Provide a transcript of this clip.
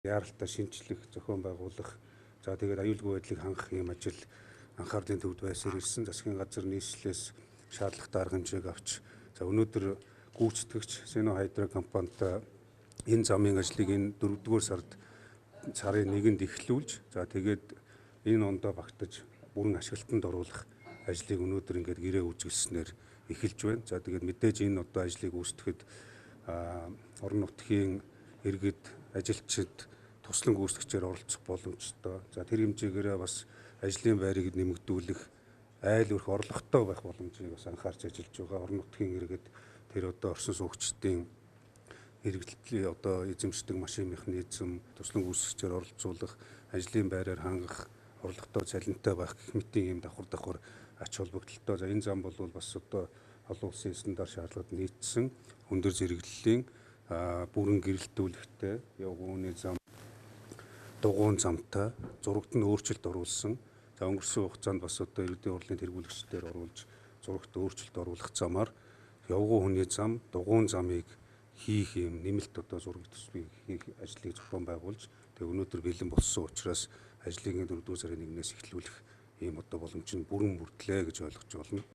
Яаралтай шинжлэх, зохион байгуулах, за тэгээд аюулгүй байдлыг хангах ийм ажил анхаарлын төвд байсаар ирсэн. Засгийн газар нийслэлээс шаардлагатай арга хэмжээг авч, за өнөөдөр гүйцэтгэгч Sinohydro компанитай энэ замын ажлыг энэ 4-р сард сарын 1-нд эхлүүлж, за тэгээд энэ ондоо багтаж бүрэн ашиглалтанд оруулах ажлыг өнөөдөр ингээд гэрээ үзэглэснээр эхэлж байна. За тэгээд мэдээж энэ одоо ажлыг үүсгэхэд орон нутгийн иргэд, ажилчид туслан гүйцэтгэгчээр оролцох боломжтой. За тэр хэмжээгээрээ бас ажлын байрыг нэмэгдүүлэх, айл өрх орлоготой байх боломжийг бас анхаарч ажиллаж байгаа. Орон нутгийн иргэд тэр одоо орсон суугчдын хэрэглэлийн одоо эзэмшдэг машин механизм, туслан гүйцэтгэгчээр оролцуулах, ажлын байраар хангах, орлоготой цалинтай байх гэх мэтийн ийм давхар давхар ач холбогдолтой. За энэ зам бол бас одоо олон улсын стандарт шаардлагад нийцсэн өндөр зэрэглэлийн бүрэн гэрэлтүүлэгтэй явган зам, дугуйн замтай зурагт нь өөрчлөлт оруулсан. За өнгөрсөн хугацаанд бас одоо иргэдийн хурлын тэргүүлэгчдээр оруулж зурагт өөрчлөлт оруулах замаар явган хүний зам, дугуйн замыг хийх юм нэмэлт одоо зураг төсвийг хийх ажлыг зохион байгуулж, тэгээ өнөөдөр бэлэн болсон учраас ажлыг 4-р сарын 1-ээс эхлүүлэх ийм одоо боломж нь бүрэн бүрдлээ гэж ойлгож байна.